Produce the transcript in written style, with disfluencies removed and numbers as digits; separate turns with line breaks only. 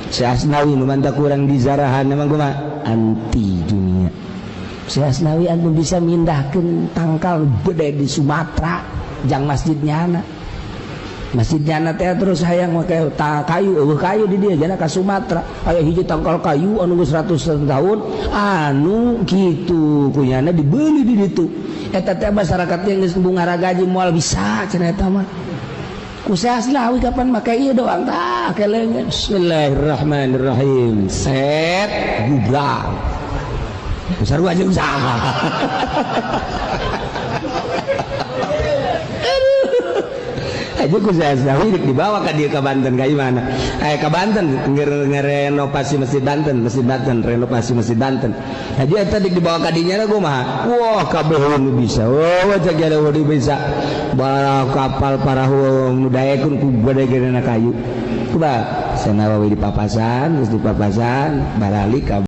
Syekh Asnawi nu mantap kurang dizarahan emang kumaha anti dunia. Syekh Asnawi anu bisa mindahkeun tangkal gede di Sumatera jang masjidnya anak. Masjidnya anak teh terus hayang make kayu eueuh kayu di dieu jana ka Sumatera aya hiji tangkal kayu anu geus 100 tahun anu kitu kunyana dibeli di ditu eta teh masyarakat yang geus bungara gaji moal bisa cenah eta mah. Ku Syekh Asnawi kapan make ieu doang tah keleungeun bismillahirrahmanirrahim set gubrak sarua jeung saha. Aja ku Syekh Asnawi dibawa ka dieu ka Banten ka imana. Ka Banten ngerenovasi Masjid Banten, Masjid Banten, renovasi Masjid Banten. Aja eta dibawa ka dinya kumaha? Wah, kabeh nu bisa. Wah, cek ada nu bisa. Bara kapal parahu nu daekeun ku gede-gedena kayu. Kumaha? Syekh Nawawi di papasan, geus di papasan, baralik ka